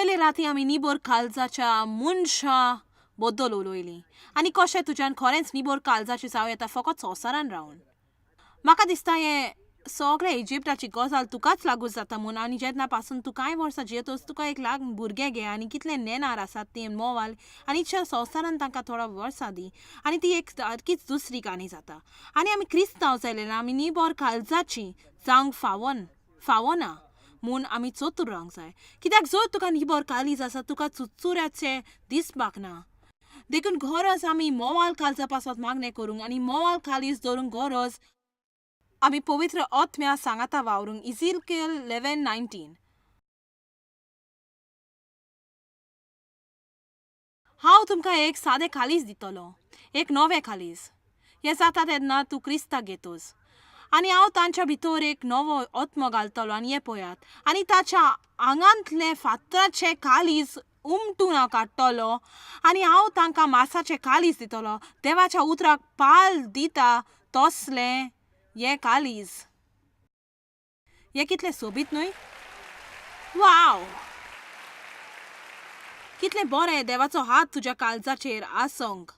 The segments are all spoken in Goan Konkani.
पयले राती आमी निबोर काळजाच्या मनशा बद्दल उलयली आनी कशें तुज्यान खरेंच निबोर काळजाची जावं येता फकत संवसारान रावन. म्हाका दिसता हें सगळें इजिप्टाची गजाल तुकाच लागू जाता म्हूण आनी जेन्ना पासून तूं कांय वर्सां जियेतोस तुका एक लाग भुरगें घे आनी कितलें नेणार आसात ती मोवाल आनी संवसारान तांकां थोडो वर्सां दी आनी ती एक सारकीच दुसरी काणी जाता. आनी आमी क्रिस्तांव जाले ना आमी निबोर काळजाची जावंक फावना म्हूण आमी चतूर रावंक जाय. कित्याक जर तुका निबोर काळीज आसा तुका चुरचुऱ्याचें दिसपाक ना. देखून गरज आमी मोवाल काळजा पासत मागणें करूंक आनी मोवाल काळीज दवरूंक गरज आमी पवित्र आत्म्या सांगाता वावरूंक. इझिलकेल 11:19. हांव तुमकां एक सादें काळीज दितलो, एक नवें काळीज. हें जाता तेन्ना तूं क्रिस्ताक घेतोस आनी हांव तांच्या भितर एक नवो आत्मो घालतलो आनी हें पळयात आनी ताच्या आंगांतलें फातराचें काळीज उमटून हांव काडटलो आनी हांव तांकां मासाचें काळीज दितलो. देवाच्या उतराक पाल दिता तसलें हें काळीज. हें कितलें सोबीत न्हय? वाव, कितलें बरें देवाचो हात तुज्या काळजाचेर आसोंक.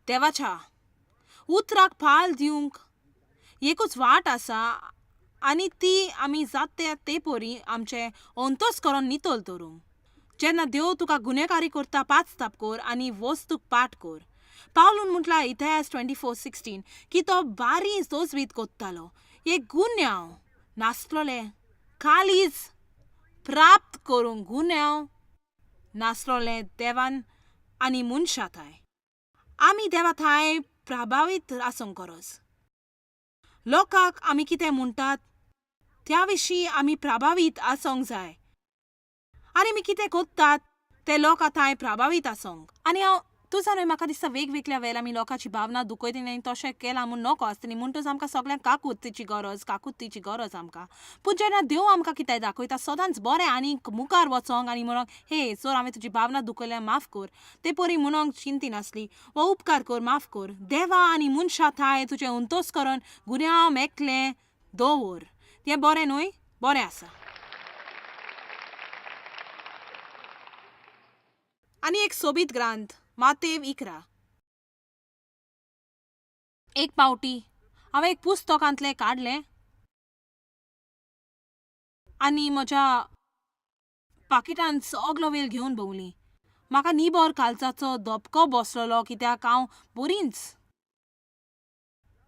देवाच्या उतराक पाल दिवंक एकूच वाट आसा आनी ती आमी जाता ते परी आमचें अंतस करून नितळ दवरूंक. जेन्ना देव तुका गुन्हेकारी करता पाचताप कर आनी वस्तूक पाठ कर. पावलून म्हटलां इतिहास 24:16 की तो बारी तोजवीत कोत्तालो एक गुन्यांव नासलोलें काळीज प्राप्त करूंक, गुन्यांव नासलोलें देवान आनी मनशा थांय. आमी देवा थांय प्रभावीत आसूंक गरज. लोकांक आमी कितें म्हणटात त्या विशीं आमी प्रभावीत आसूंक जाय आनी आमी कितें करतात ते लोकां थांय प्रभावीत आसूंक. आनी हांव तूं जाणा म्हाका दिसता वेगवेगळ्या वेळ आमी लोकांची भावना दुखयतली आनी तशें केलां म्हूण नको आसतली म्हणटच आमकां सगळ्यांक काकुतीची गरज, काकुतीची गरज आमकां. पूण जेन्ना देव आमकां कितें दाखयता सदांच बरें आनी मुखार वचोंक आनी म्हणोंक हे जर हांवें तुजी भावना दुखयल्या माफ कर, ते परी म्हणोंक चिंती नासली वा उपकार कर माफ कर. देवा आनी मनशा थांय तुजें अंतोस करून गुन्यांव मेकलें दवर. तें बरें न्हय? बरें आसा. आनी एक सोबीत ग्रांथ मातेव 11. एक पावटी हांवें एक पुस्तकांतलें काडलें आनी म्हज्या पाकिटान सगलो वेळ घेवन भोंवली. म्हाका निबोर काळजाचो धपको बसलेलो कित्याक हांव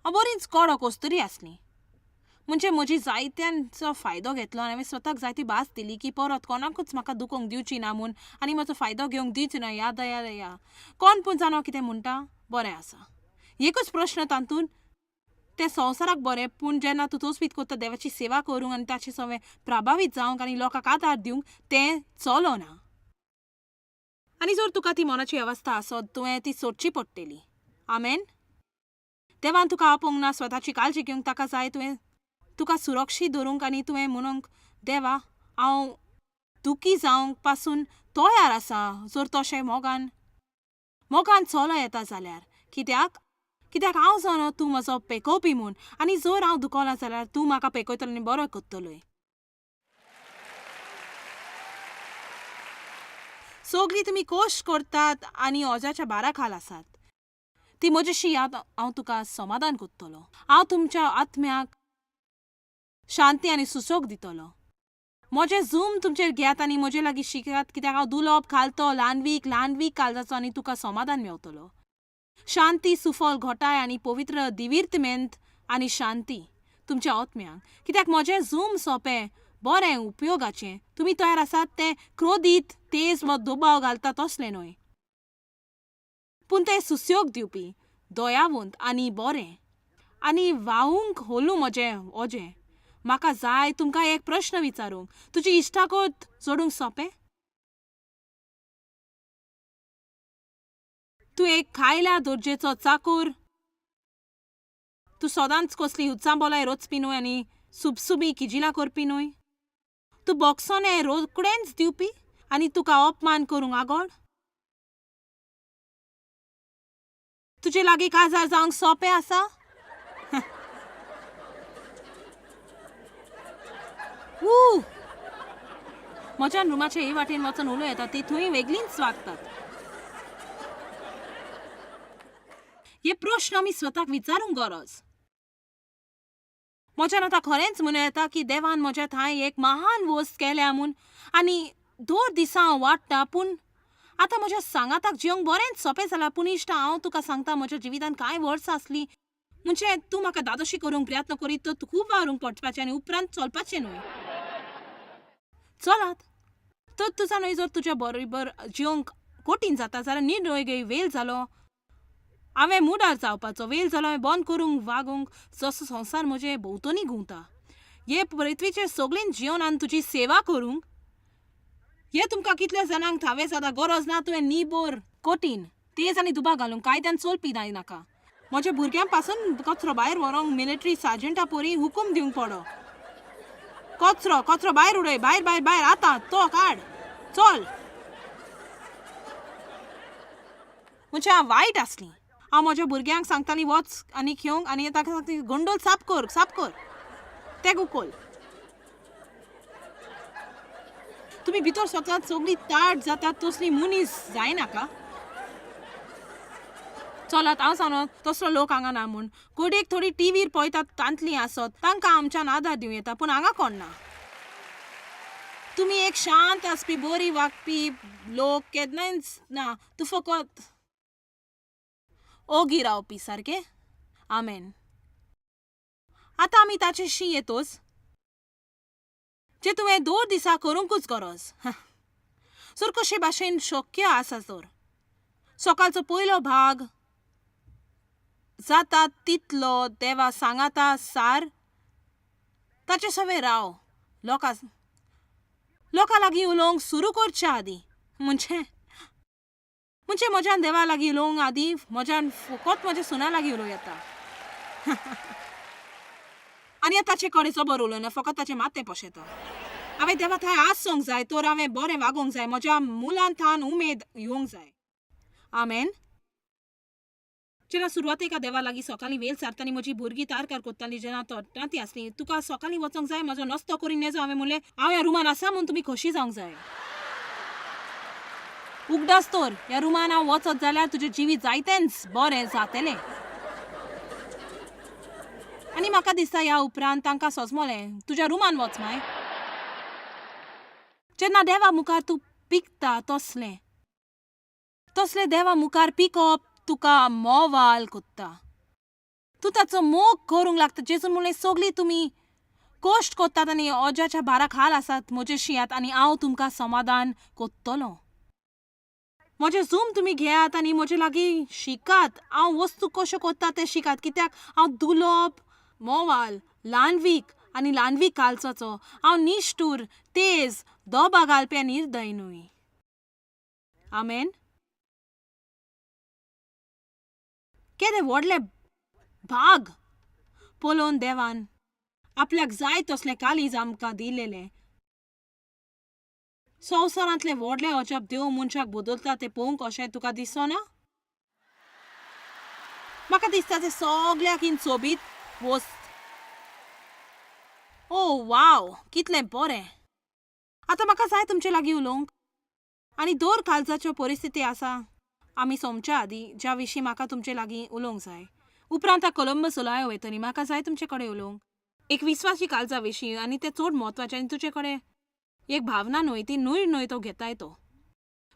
बरींच कडक अस्तुरी आसली. म्हणजे म्हजी जायत्यांचो फायदो घेतलो आनी हांवें स्वताक जायती भास दिली की परत कोणाकूच म्हाका दुखोवंक दिवची ना म्हूण आनी म्हजो फायदो घेवंक दिवची ना. या दया दया कोण पूण जाणो कितें म्हणटा बरें आसा. एकूच प्रश्न तातूंत तें संवसाराक बरें, पूण जेन्ना तूं तोचपीत करता देवाची सेवा करूंक आनी ताचे सवें प्रभावीत जावंक आनी लोकांक आदार दिवंक तें चलना. आनी जर तुका ती मनाची अवस्था आसत तुवें ती सोडची पडटली. आमेन. देवान तुका आपोवंक ना स्वताची काळजी घेवंक, ताका जाय तुवें तुका सुरक्षीत दवरूंक आनी तुवें म्हणूंक देवा हांव दुखी जावंक पासून तयार आसा जर तशें मोगान मोगान चलो येता जाल्यार. कित्याक कित्याक हांव जाणो तूं म्हजो पेकोवपी म्हूण आनी जर हांव दुखोला जाल्यार तूं म्हाका पेकयतलो आनी बरो करतलोय. सगळीं तुमी कोश करतात आनी ओजाच्या बारा खाल आसात ती म्हजीशी याद हांव तुका समाधान करतलो. हांव तुमच्या आत्म्याक शांती आनी सुसोग दितलो. म्हजें झूम तुमचेर घेयात आनी म्हजे लागीं शिकात कित्याक हांव दुलोप खालतो ल्हानवीक ल्हानवीक काळजाचो आनी तुका समाधान मेवतलो. शांती सुफल घोटाय आनी पवित्र दिवीर्तमेंत आनी शांती तुमच्या आत्म्यांक. कित्याक म्हजें झूम सोंपें बरें उपयोगाचें. तुमी तयार आसात तें क्रोधीत तेज वा दुबाव घालता तसलें न्हय, पूण तें सुस्योग दिवपी दयावंत आनी बरें आनी वाहूंक होलू म्हजें ओजें. म्हाका जाय तुमकां एक प्रश्न विचारूंक, तुजी इश्टागत जोडूंक सोंपें? तूं एक खायल्या दर्जेचो चाकूर, तूं सदांच कसली उचांबोलाय रोचपी न्हय आनी सुबसुबी किजिलां करपी न्हय, तूं बोक्सोने रोकडेंच दिवपी आनी तुका अपमान करूंक आगोड. तुजे लागीं काजार जावंक सोंपें आसा? म्हज्यान रुमाचे हे वाटेन वचून उलोवं येता, ती थंय वेगळींच वागतात. हे प्रश्न आमी स्वताक विचारूंक गरज. म्हज्यान आतां खरेंच म्हणूं येता की देवान म्हज्या थंय एक महान वस्त केल्या म्हूण आनी दर दिसा हांव वाडटा. पूण आतां म्हज्या सांगाताक जिवंक बरेंच सोंपें जालां. पूण इश्टा, हांव तुका सांगता, म्हज्या जिवितांत कांय वर्सां आसलीं म्हणजे तूं म्हाका दादोशी करूंक प्रयत्न करीत तर खूब वावरूंक पडपाचें आनी उपरांत चलपाचें न्हय. चलात तर तुजा न्हय जर तुज्या बरोबर जिवंक कठीण जाता जाल्यार निर्णय वेल जालो हांवें मुडार जावपाचो, वेल जालो हांवें बंद करूंक वागूंक जसो संवसार म्हजे भोंवतणी घुंवता. हे पृथ्वीचेर सगळीं जिवन आनी तुजी सेवा करूंक हे तुमकां कितल्या जाणांक थावें जाता गरज ना. तुवें निबोर कठीण तेज आनी दुबाव घालूंक कायद्यान चलपी जाय नाका. म्हज्या भुरग्यां पासून कचरो भायर व्हरोंक मिलिटरी सार्जंटा पोरी हुकूम दिवंक पडो. कचरो कचरो भायर उडय, भायर भायर भायर, आतां तो काड, चल. म्हणजे हांव वायट आसली. हांव म्हज्या भुरग्यांक सांगताली वच आनी खेवंक आनी ताका सांगता गोंडोल साफ कर, साफ कर, तें उखल. तुमी भितर स्वता सगळी ताट जाता तसली मनीस जायनाका. चलात हांव सांगो तसलो लोक हांगा ना म्हूण. कोडेक थोडी टिवीर पळयतात तांतली आसत तांकां आमच्यान आदार दिवं येता, पूण हांगा कोण ना. तुमी एक शांत आसपी बरी वागपी लोक केन्नाच ना. तूं फकत ओगी रावपी सारकें. आमेन. आतां आमी ताचेशी येतोच जे तुवें 2 दिसा करूंकूच गरज. जर कशे भाशेन शक्य आसा तर सकाळचो पयलो भाग जाता तितलो देवा सांगाता सार ताचे सवे राव. लोकां लागीं उलोवंक सुरू करच्या आदीं म्हणजे म्हणजे म्हज्यान देवा लागीं उलोवंक आदीं म्हज्यान फकत म्हज्या सुना लागीं उलोवं येता. आनी ताचे कडेन जबर उलोवना, फकत ताचें माथें पोशेता. हांवें देवा थंय आसूंक जाय तर हांवें बरें वागोवंक जाय, म्हज्या मुलान थावन उमेद येवंक जाय. आमेन. जेन्ना सुरवातेक देवा लागीं सकाळीं वेल सारताली, म्हजी भुरगीं तारकार कोत्तालीं जेन्ना तरणाटी आसली, तुका सकाळीं वचोंक जाय, म्हजो नस्तो करून नेजो. हांवें म्हणलें हांव ह्या रुमान आसा म्हूण तुमी खोशी जावंक जाय. उगडास तर ह्या रुमान हांव वचत जाल्यार तुजें जिवीत जायतेंच बरें जातलें. आनी म्हाका दिसता ह्या उपरांत तांकां सोजमोलें तुज्या रुमान वच माय. जेन्ना देवा मुखार तूं पिकता तसलें तसलें देवा मुखार पिकप तुका मोवाल कोत्ता. तूं ताचो मोग करूंक लागता. जेजून म्हणलें सगळीं तुमी कश्ट कोत्तात आनी ओज्याच्या भारा खाल आसात म्हजे शियात आनी हांव तुमकां समाधान कोत्तलो. म्हजें झूम तुमी घेयात आनी म्हजे लागीं शिकात. हांव वस्तू कश्यो कोत्ता तें शिकात, कित्याक हांव दुलोब मोवाल ल्हानवीक आनी ल्हानवीक कालचाचो. हांव निश्ठूर तेज दोबा घालपी आनी निर्दय न्हय. आमेन. केदें व्हडलें भाग पळोवन देवान आपल्याक जाय तसलें काळीज आमकां दिलेलें. संवसारांतलें व्हडलें अजाप देव मनशाक बदलता तें पळोवंक अशें तुका दिसना? म्हाका दिसता तें सगळ्याकीन सोबीत वस्त. ओ वाव, कितलें बरें. आतां म्हाका जाय तुमचे लागीं उलोवंक आनी दर काळजाच्यो परिस्थिती आसा आमी सोमच्या आदीं ज्या विशीं म्हाका तुमचे लागीं उलोवंक जाय. उपरांत कोलंबस उलोवया वयतली. म्हाका जाय तुमचे कडेन उलोवंक एक विस्वासी काळजा विशीं आनी तें चड म्हत्वाचें आनी तुजे कडेन एक भावना न्हय, ती निर्णय तो घेताय. तो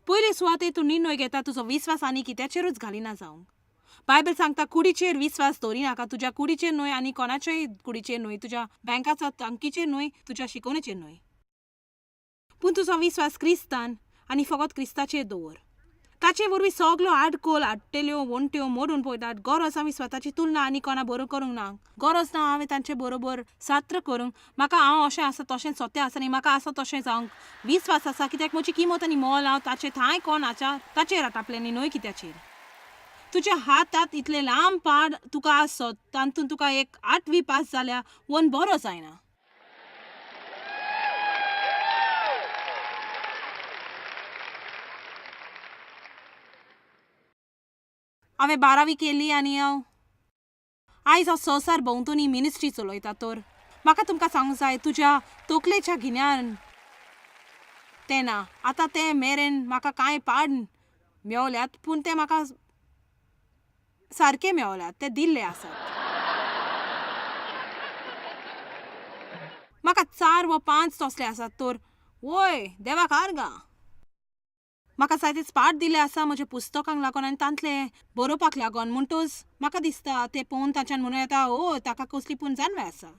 पयले सुवातेर तूं निर्णय घेता तुजो विस्वास आनी कित्याचेरूच घालिना जावंक. बायबल सांगता कुडीचेर विस्वास दवरिनाका, तुज्या कुडीचेर न्हय आनी कोणाच्याय कुडीचेर न्हय, तुज्या बँकाच्या तांकीचेर न्हय, तुज्या शिकोवणेचेर न्हय, पूण तुजो विस्वास क्रिस्तान आनी फकत क्रिस्ताचेर दवर. ताचे वरवीं सगळ्यो आडकोल हाडटल्यो वण्ट्यो मोडून पळयतात. गरज आमी स्वताची तुलना आनी कोणा बरोबर करूंक ना. गरज ना हांवें तांचे बरोबर सात्र करूंक. म्हाका हांव अशें आसा तशें सत्य आसा आनी म्हाका आसा तशें जावंक विस्वास आसा, कित्याक म्हजी किंमत आनी मोल हांव ताचे थांय कोण आचार ताचेर आटापलें न्ही न्हय कित्याचेर. तुज्या हातांत इतलें लांब पाड तुका आसत तातूंत तुका एक 8वी पास जाल्या वन बरो जायना. हांवें 12वी केली आनी हांव आयज हांव संवसार भोंवतणी मिनिस्ट्री चलयता. तर म्हाका तुमकां सांगूंक जाय तुज्या तकलेच्या गिन्यान तें ना. आतां तें मेरेन म्हाका कांय पाड मेवल्यात, पूण ते म्हाका सारके मेवल्यात, ते दिल्ले आसात. म्हाका 4 वा 5 तसले आसात तर वय देवाक आर्गां. म्हाका जायतेच पाठ दिल्ले आसा म्हज्या पुस्तकांक लागून आनी तांतले बरोवपाक लागून. म्हणटच म्हाका दिसता तें पळोवन ताच्यान म्हणूं येता, ओ ताका कसली पूण जानवें आसा.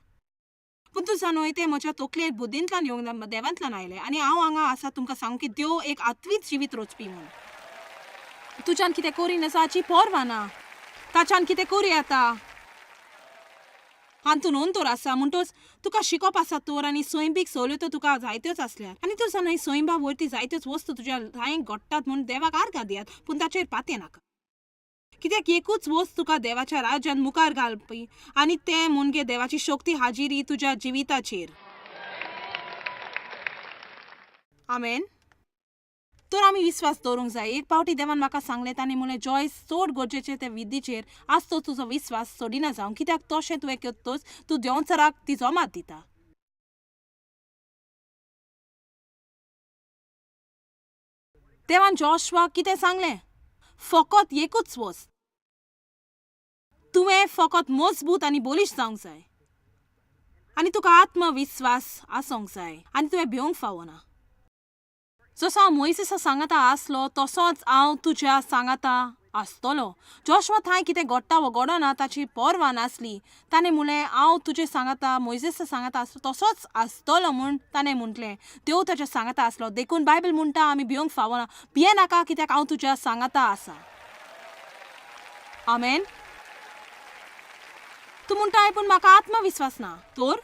पूण तूं जाणूय तें म्हज्या तकलेर बुद्दींतल्यान येवंक देवांतल्यान आयलें आनी हांव हांगा आसा तुमकां सांगूं की देव एक आत्वीत जिवीत रचपी म्हूण. तुज्यान कितें करीन आसा हाची पर्वा ना, ताच्यान कितें करूं येता हातून अंतर आसा. म्हणटच तुका शिकोवप आसा तर आनी सैमीक सवलत्यो तुका जायत्योच आसल्यार आनी तूं जाणा सैमा वरती जायत्योच वस्तू तुज्या थांय घडटात म्हूण देवाक आर्गां दियात, पूण ताचेर पातये नाका. कित्याक एकूच वस्त तुका देवाच्या राज्यान मुखार घालपी आनी तें म्हणजे देवाची शक्ती हाजिरी तुज्या जिविताचेर. आमेन. तर आमी विस्वास दवरूंक जाय. एक पावटी देवान म्हाका सांगलें, ताणें म्हणलें, जॉयस चड गरजेचें ते विधीचेर आज तो तुजो विस्वास सोडिना जावं, कित्याक तशें तुवें करतच तूं देंवचाराक ती जमात दिता. देवान जॉशवाक कितें सांगलें? फकत एकूच वस्त, तुवें फकत मजबूत आनी बलिश्ट जावंक जाय आनी तुका आत्मविस्वास आसूंक जाय आनी तुवें भिवंक फावना. जसो हांव मोयसेसा सांगाता आसलो तसोच हांव तुज्या सांगाता आसतलो. जॉशवा थंय कितें घडटा वो घडना ताची पर्वा नासली. ताणें म्हणलें, हांव तुजे सांगाता मोयसेसा सांगाता आसलो तसोच आसतलो म्हूण ताणें म्हटलें. देव ताच्या सांगाता आसलो. देखून बायबल म्हणटा आमी भिवंक फावना. भिये नाका कित्याक हांव तुज्या सांगाता आसा. आमेन. तूं म्हणटाय पूण म्हाका आत्मविस्वास ना. तर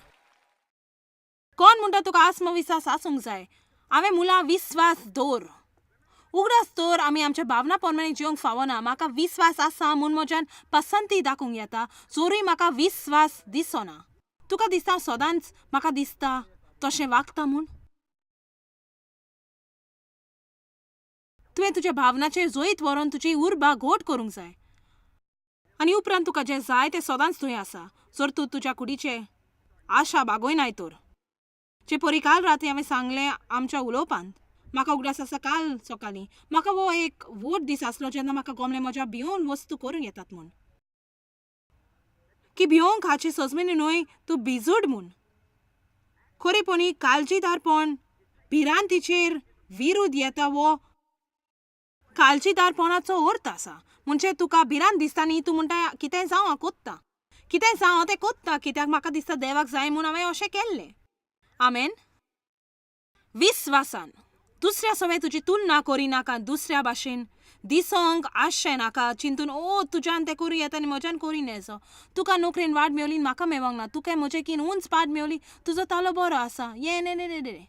कोण म्हणटा तुका आत्मविस्वास आसूंक जाय? हांवें मुलां विस्वास दवर. उगडास तर आमी आमच्या भावना प्रमाणे जेवंक फावना. म्हाका विस्वास आसा म्हूण म्हज्यान पसंती दाखोवंक येता, जोरूय म्हाका विस्वास दिसना. तुका दिसता सदांच म्हाका दिसता तशें वागता म्हूण? तुवें तुज्या भावनाचेर जैत व्हरोन तुजी उर्बा घट करूंक जाय आनी उपरांत तुका जें जाय तें सदांच थंय आसा, जर तूं तुज्या कुडीचे आशा बागयनाय तर. जे परी काल राती हांवें सांगलें आमच्या उलोवपांत, म्हाका उगडास आसा काल सकाळीं म्हाका हो एक व्हड दीस आसलो जेन्ना म्हाका गोमलें म्हज्या भिवन वस्तू करूंक येतात म्हूण, की भिवंक हाची सजमिनी न्हय तूं भिजूड म्हूण. खरेपणी काळजीदारपण भिरांतीचेर विरुद्ध येता वो काळजीदारपणाचो अर्थ आसा. म्हणजे तुका भिरांत दिसता न्ही, तूं म्हणटा कितें जावं हांव कोत्ता, कितें जावं हांव तें कोत्ता, कित्याक म्हाका दिसता देवाक जाय म्हूण हांवें अशें केल्लें. आमेन. विस्वासान दुसऱ्या सवें तुजी तुलना करिनाका, दुसऱ्या भाशेन दिसोंक आशें नाका, चिंतून ओ तुज्यान तें करूं येता आनी म्हज्यान करी नेजो. तुका नोकरेन वाड मेवली म्हाका मेवोंक ना, तुका म्हजे कीन उंच पाड मेवली, तुजो तालो बरो आसा, ये ने ने ने.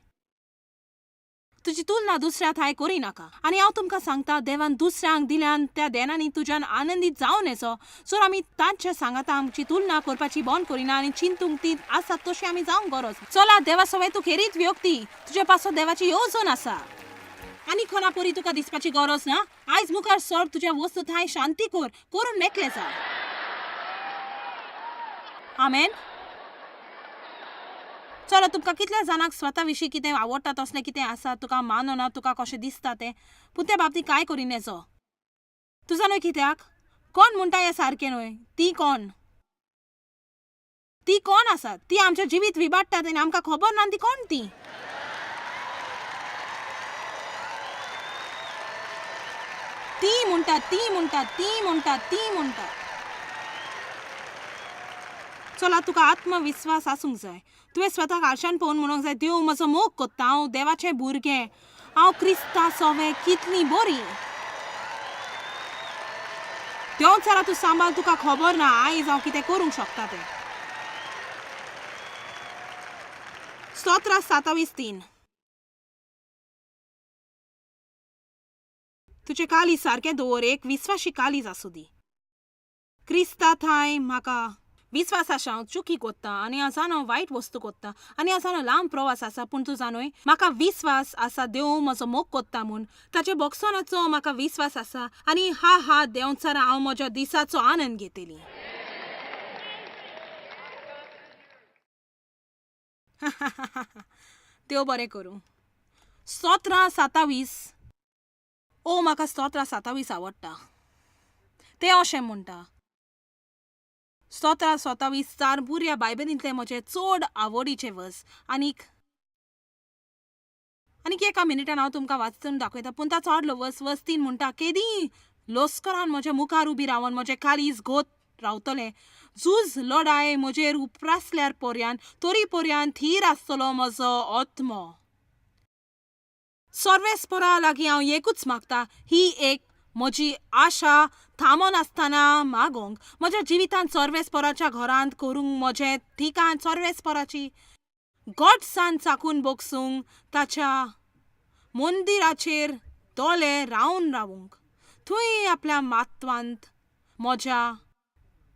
तुजी तुलना दुसऱ्या थांय करिनाका. आनी हांव तुमकां सांगता, देवान दुसऱ्यांक दिल्यान त्या देनांनी तुज्यान आनंदीत जावन येचो. जर आमी तांच्या सांगाता आमची तुलना करपाची बंद करिना आनी चिंतूंक ती आसात तशी आमी जावंक गरज. चला देवा सवें तूं खेरीत व्यक्ती, तुजे पासत देवाची येवजण आसा आनी कोणा परी तुका दिसपाची गरज ना. आयज मुखार सर तुज्या वस्तू थांय शांती कर करून मेकले जा. आमेन. चलो तुमकां कितल्या जाणांक स्वता विशीं कितें आवडटा तसलें कितें आसा, तुका मानना तुका कशें दिसता तें, पूण त्या बाबतींत कांय करिनेचो. तुजा न्हय कित्याक कोण म्हणटा हें सारकें न्हय, ती कोण, ती कोण आसात, ती आमच्या जिवीत विबाडटात आनी आमकां खबर ना ती कोण ती. ती म्हणटात, ती म्हणटात, ती म्हणटात, ती म्हणटात. चला तुका आत्मविस्वास आसूंक जाय. तुवें स्वताक आरशान पळोवन म्हणूंक जाय, देव म्हजो मोग कोत्ता, हांव देवाचें भुरगें, हांव क्रिस्ता सोवें कितली बरी. देंवचारा तूं सांबाळ, तुका खबर ना आयज हांव कितें करूंक शकता तें. 17:27-3. तुजें काळीज सारकें दवर, एक विस्वाशी काळीज आसूं दी. क्रिस्ता थांय म्हाका विस्वास आसा, हांव चुकी कोत्ता आनी हांव जाणो वायट वस्तू कोत्ता आनी हांव जाणो लांब प्रवास आसा, पूण तूं जाणोय म्हाका विस्वास आसा देव म्हजो मोग कोत्ता म्हूण, ताच्या बोगसणाचो म्हाका विस्वास आसा आनी हा हा देंवचारा हांव म्हज्या दिसाचो आनंद घेतली. देव बरें करूं. स्तोत्रां 27. ओ म्हाका स्तोत्रां 27 आवडटा. तें अशें म्हणटा, स्तोत्रां 27 4 पुऱ्या बायबलींतलें म्हजें चड आवडीचें वर्स. आनीक आनीक एका मिनिटान हांव तुमकां वाचून दाखयता, पूण ताचो आडलो वर्स वर्स 3 म्हणटा, केदी लस्करान म्हज्या मुखार उबी रावन म्हजें काळीज गोत रावतलें, झूज लडाय म्हजेर उप्रासल्यार पर्यान तरी पर्यान थीर आसतलो म्हजो आत्मो. सर्वेस्परा लागीं हांव एकूच मागता, ही एक म्हजी आशा थांबोन आसतना मागोंक, म्हज्या जिवितांत सर्वेस्पराच्या घरांत करूंक म्हजें ठिकाण सर्वेस्पराची गोडसान चाकून बोगसूंक, ताच्या मंदिराचेर दोले रावन रावूंक, थंय आपल्या मात्वांत म्हज्या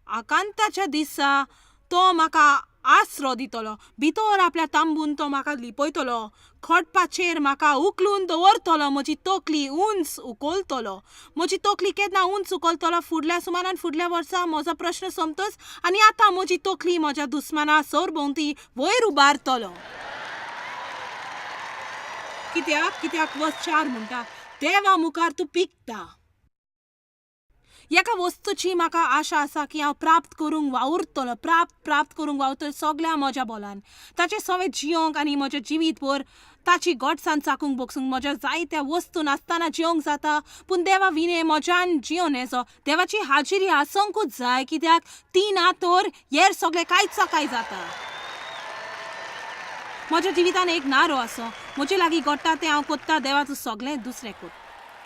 आकांताच्या दिसा तो म्हाका आसरो दितलो, भितर आपल्या तांबून तो म्हाका लिपयतलो, खडपाचेर म्हाका उखलून दवरतलो, म्हजी तकली उंच उखलतलो. म्हजी तकली केन्ना उंच उखलतलो? फुडल्या सुमारान फुडल्या वर्सा म्हजो प्रश्न सोंपतच आनी आतां म्हजी तकली म्हज्या दुस्माना सरभोंवती वयर उबारतलो. कित्याक? कित्याक वर्स 4 म्हणटा, देवा मुखार तूं पिकता. एका वस्तूची म्हाका आशा आसा की हांव प्राप्त करूंक वावुरतलो, प्राप्त करूंक वावुरतलो सगळ्या म्हज्या बोलान, ताचें सवें जियोंक आनी म्हजें जिवीत भर ताची गोडसान चाकूंक बोगसूंक. म्हज्या जायत्या वस्तू नासतना जियोंक जाता, पूण देवा विणे म्हज्यान जियों येसो. देवाची हाजिरी आसोंकूच जाय, कित्याक ती ना तर हेर सगळें कांयच कांय जाता. म्हज्या जिवितान एक नारो आसो, म्हजे लागीं घडटा तें हांव कोत्ता, देवा तूं सगळें दुसरें कोत,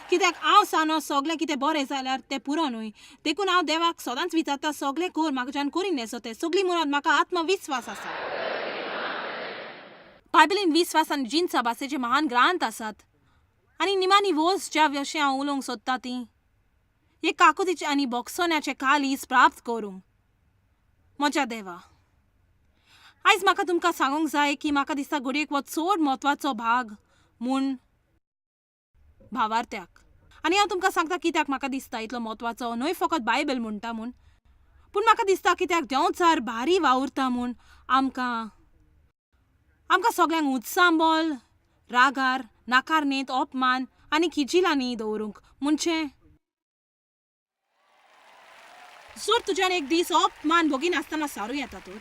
कित्याक हांव सानो सगळें कितें बरें जाल्यार तें पुरो न्हय. देखून हांव देवाक सदांच विचारता, सगळें कर म्हाज्यान करीन येसो तें सगळीं म्हणून म्हाका आत्मविस्वास आसा. बायबलीन विस्वास आनी जिनसा भाशेचे महान ग्रांथ आसात आनी निमाणी वोस ज्या विशीं हांव उलोवंक सोदता ती एक काकुतीचें आनी बोगसोण्याचें काळीज प्राप्त करूंक. म्हज्या देवा, आयज म्हाका तुमकां सांगूंक जाय की म्हाका दिसता घडयेक हो चड म्हत्वाचो भाग म्हूण भावार्थ्याक. आनी हांव तुमकां सांगता कित्याक म्हाका दिसता इतलो म्हत्वाचो, न्हय फकत बायबल म्हणटा म्हूण, पूण म्हाका दिसता कित्याक देंवचार भारी वावुरता म्हूण आमकां आमकां सगळ्यांक उत्सांबोल, रागार, नाकारणेंत, अपमान आनी किजिलांनी दवरूंक. म्हणजे जर तुज्यान एक दीस अपमान भोगिनासतना सारूं येता तर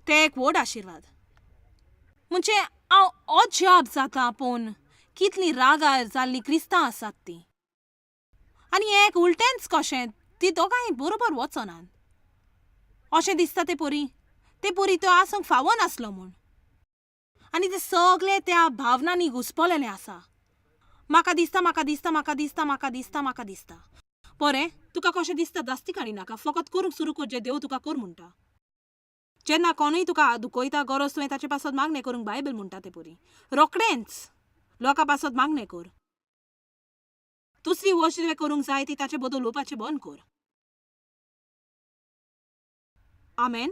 तें एक व्हड आशिर्वाद. म्हणजे हांव अजाप जाता पूण कितलीं रागार जाल्लीं क्रिस्तांव आसात तीं, आनी एक उलटेंच कशें ती दोगांय बरोबर वचनात अशें दिसता. ते परी ते परी त्यो आसूंक फावो नासलो म्हूण, आनी ते सगळे त्या भावनांनी घुसपलेलें आसा. म्हाका दिसता, म्हाका दिसता, म्हाका दिसता, म्हाका दिसता, म्हाका दिसता. बरें, तुका कशें दिसता जास्ती काडी नाका, फकत करूंक सुरू कर जें देव तुका कर म्हणटा. जेन्ना कोणूय तुका दुखयता, गरज तुवें ताचे पासत मागणें करूंक बायबल म्हणटा ते परी रोखडेंच लोकां पासत मागणें कर. दुसरी वस्त तुवें करूंक जाय ती ताचे बद्दल उलोवपाचें बंद कर. आमेन.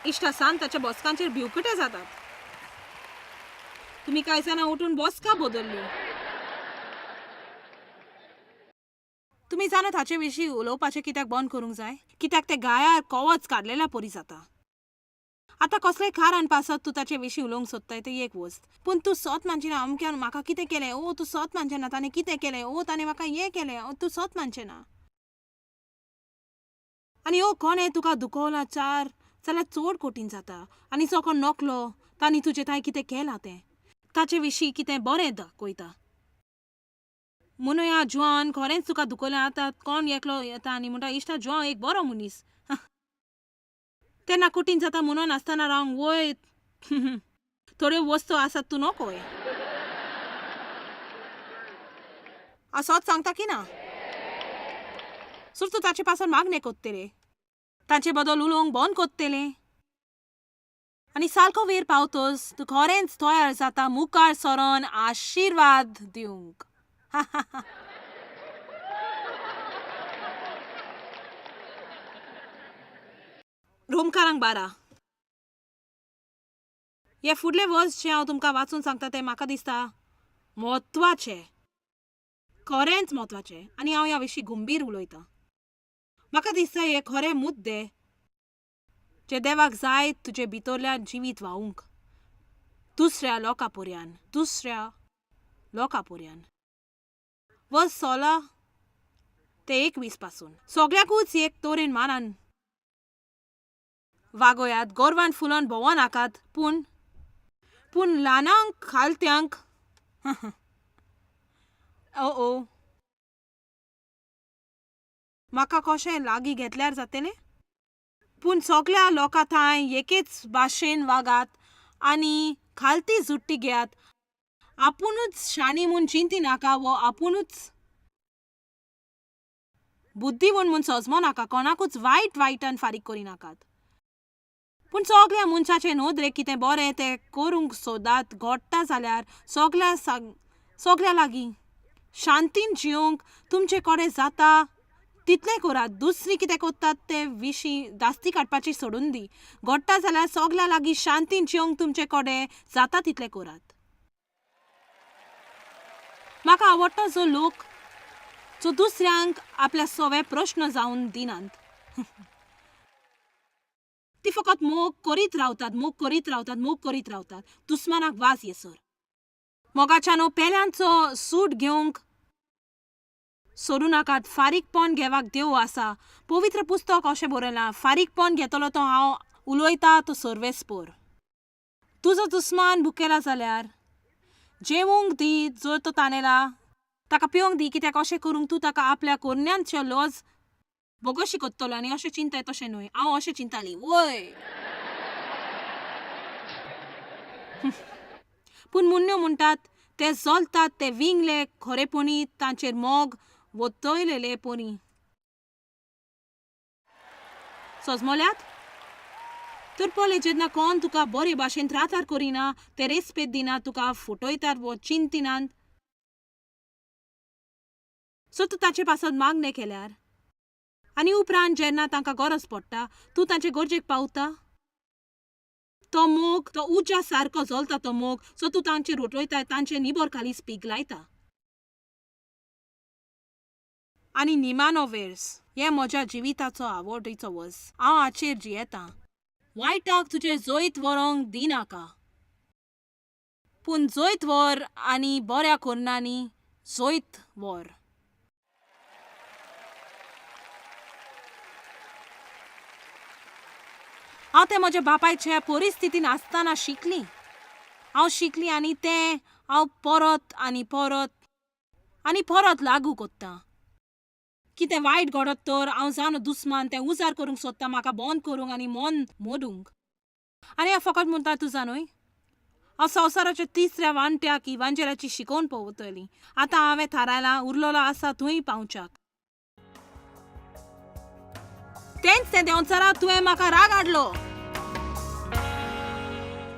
इश्टा सान ताच्या बसकांचेर भिवकुटे जातात. तुमी कांय जाणां उठून बसका बदल्ली. तुमी जाणात हाचे विशीं उलोवपाचें कित्याक बंद करूंक जाय? कित्याक तें गायार कवच काडलेल्या परी जाता. आतां कसलेंय कारण पासत तूं ताचे विशीं उलोवंक सोदताय तें एक वस्त, पूण तूं सत मानचें ना. अमक्यान म्हाका कितें केलें, ओ तूं सत मानचें ना, ताणें कितें केलें, ओ ताणें म्हाका हें केलें, ओ तूं सत मानचें ना. आनी ओ कोणें तुका दुखवला चार जाल्यार चड कठीण जाता. आनी जो कोण नकलो तांणी तुजें तांय कितें केलां तें ताचे विशीं कितें बरें दाखयता. म्हणूया जुआन खरेंच तुका दुखयलें. आतां कोण एकलो येता आनी म्हणटा, इश्टा जुआंव एक बरो मनीस. तेन्ना कठीण जाता म्हणून आसतना रावंक वय थोड्यो वस्तू आसात तूं नकोय. असोच सांगता की ना सर तूं ताचे पासून मागणें कोत्तलें, ताचे बद्दल उलोवंक बंद कोत्तलें आनी सारको वेळ पावतोच तूं खरेंच तयार जाता मुखार सरोन आशिर्वाद दिवंक. रोमकारांक 12 हे फुडले वर्स जें हांव तुमकां वाचून सांगता तें म्हाका दिसता म्हत्वाचें, खरेंच म्हत्वाचें, आनी हांव ह्या विशीं गंभीर उलयतां. म्हाका दिसता हे खरे मुद्दे जें देवाक जाय तुजे भितरल्यान जिवीत व्हांवूंक दुसऱ्या लोकां पर्यान, दुसऱ्या लोकां पर्यान. वर्स 16 ते 21 पासून सगळ्याकूच एक तरेन मानान वागयात, गोरवान फुलोन भोंवो नाकात, पूण पूण ल्हानांक खालत्यांक ओ ओ म्हाका कशें लागीं घेतल्यार जातलें. पूण सगळ्या लोकां थंय एकेच भाशेन वागात आनी खालती जुट्टी घेयात. आपुणूच शाणी म्हूण चिंती नाका वो आपुणूच बुद्धिवंत म्हूण सजमो नाका, कोणाकूच वायट वायटान फारीक करिनाकात. पूण सगळ्या मनशाचे नदरेक कितें बरें तें करूंक सोदात. घडटा जाल्यार सगळ्या सगळ्या लागीं शांतीन जियोंक तुमचे कडेन जाता तितलें करात. दुसरी कितें करतात ते विशीं दास्ती काडपाची सोडून दी. घडटा जाल्यार सगळ्या लागीं शांतीन जियोंक तुमचे कडेन जाता तितलें करात. म्हाका आवडटा जो लोक जो दुसऱ्यांक आपल्या सवे प्रश्न जावन दिनात. ती फकत मोग करीत रावतात, मोग करीत रावतात, मोग करीत रावतात, दुस्मानाक वाज येसर. मोगाच्यानो पेल्यांचो सूट घेवंक सोडूं नाकात. फारीकपण घेवाक देव आसा. पवित्र पुस्तक अशें बरयलां, फारीकपण घेतलो तो हांव उलयता तो सर्वेस्पोर. तुजो दुस्मान भुकेला जाल्यार जेवूंक दी, जर तो तानेला ताका पिवंक दी, कित्याक अशें करूंक तूं ताका आपल्या कोरन्यांच्यो लज बोगोशी कोत्तलो. आनी अशें चिंताय तशें न्हय, हांव अशें चिंताली वय. पूण मुन्न्यो म्हणटात ते जलतात ते विंगले खरेपणी तांचेर मोग वतयलेले परी सजमल्यात. तर पळय, जेन्ना कोण तुका बरे भाशेन त्रातार करिना, ते रेस्पेद दिना, तुका फटयतात वो चिंतिनात, सो तूं ताचे पासत मागणें केल्यार आनी उपरांत जेन्ना तांकां गरज पडटा तूं तांचे गरजेक पावता. तो मोग तो उज्या सारको जलता तो मोग, सो तूं तांचेर रोटयता, तांचे निबर खालीस पिगलायता. आनी निमानो वेर्स, हें म्हज्या जिविताचो आवडीचो वस, हांव हाचेर जियेतां. वायटाक तुजें जैत व्हरूंक दिनाका, पूण जैत व्हर आनी बऱ्या कोरनांनी जैत व्हर. हांव तें म्हज्या बापायच्या परिस्थितीन आसतना शिकली. हांव शिकली आनी तें हांव परत आनी परत आनी परत लागू कोत्तां. कितें वायट घडत तर हांव जाणो दुस्मान तें उजार करूंक सोदता म्हाका बंद करूंक आनी मन मोडूंक. आनी हांव फकत म्हणटा तूं जाणूय, हांव संवसाराच्या तिसऱ्या वांट्याक इवांजेलाची शिकोवन पळोवतली. आतां हांवें थारायलां उरलेलो आसा थंय पावच्याक. तेंच तें देंवचारा, तुवें म्हाका राग हाडलो.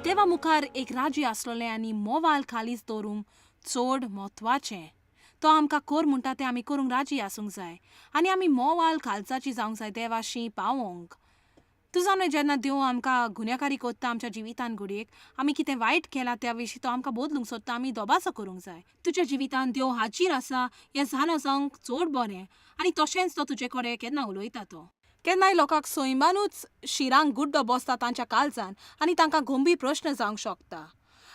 देवा मुखार एक राज्य आसलेलें आनी मोवाल खालीच दवरूंक चड म्हत्वाचें. तो आमकां कर म्हणटा तें आमी करूंक राजी आसूंक जाय आनी आमी मोवाल खालचाची जावंक जाय देवाशी पावोंक. तूं जाणा जेन्ना देव आमकां गुन्यांवकारी कोत्ता आमच्या जिवितान, घडयेक आमी कितें वायट केलां त्या विशीं तो आमकां बदलूंक सोदता, आमी दोबासो करूंक जाय. तुज्या जिवितान देव हाजीर आसा हें जाणा जावंक चड बरें. आनी तशेंच तो तुजे कडेन केन्ना उलयता तो. केन्नाय लोकांक सैमानूच शिरांक गुड्डो बसता तांच्या काळजान आनी तांकां गंभीर प्रश्न जावंक शकता.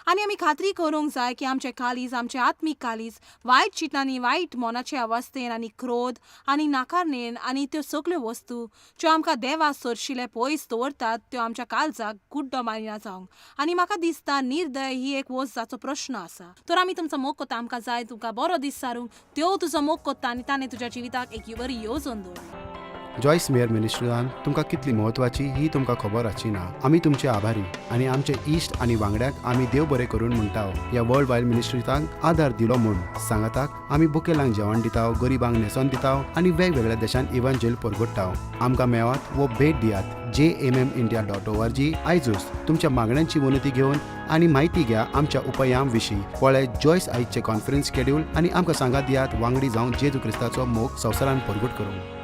आनी आमी खात्री करूंक जाय की आमचें काळीज, आमचें आत्मीक काळीज वायट चिंतनांनी, वायट मनाचे अवस्थेन आनी क्रोध आनी नाकारणेन आनी त्यो सगल्यो वस्तू ज्यो आमकां देवा सरशिले पयस दवरतात त्यो आमच्या काळजाक गुड्डो मारिना जावंक. आनी म्हाका दिसता निर्दय ही एक वस्त जाचो प्रश्न आसा. तर आमी तुमचो मोग कोत्ता, आमकां जाय तुमकां बरो दीस सारूंक. देव तुजो मोग कोत्ता आनी ताणें तुज्या जिविताक एक बरी येवजण दवरल्या. जॉयस मेयर मिनिस्ट्रीजान तुमकां कितली म्हत्वाची ही तुमकां खबर आसची ना. आमी तुमचे आभारी आनी आमचे इश्ट आनी वांगड्याक आमी देव बरें करून म्हणटा ह्या वर्ल्ड वायड मिनिस्ट्रीजांक आदार दिलो म्हूण. सांगाताक आमी बुकेलांक जेवण दिता, गरिबांक न्हेसोन दिता आनी वेगवेगळ्या देशांत इवांजेल परगट्टा. आमकां मेळात वो भेट दियात jmmindia.org आयजूच तुमच्या मागण्यांची विनंती घेवन आनी म्हायती घ्या आमच्या उपायां विशीं. पळय जॉयस आयजचे कॉन्फरन्स शेड्यूल आनी आमकां सांगात दियात वांगडी जावन जेजू क्रिस्ताचो मोग संवसारान परगट करूंक.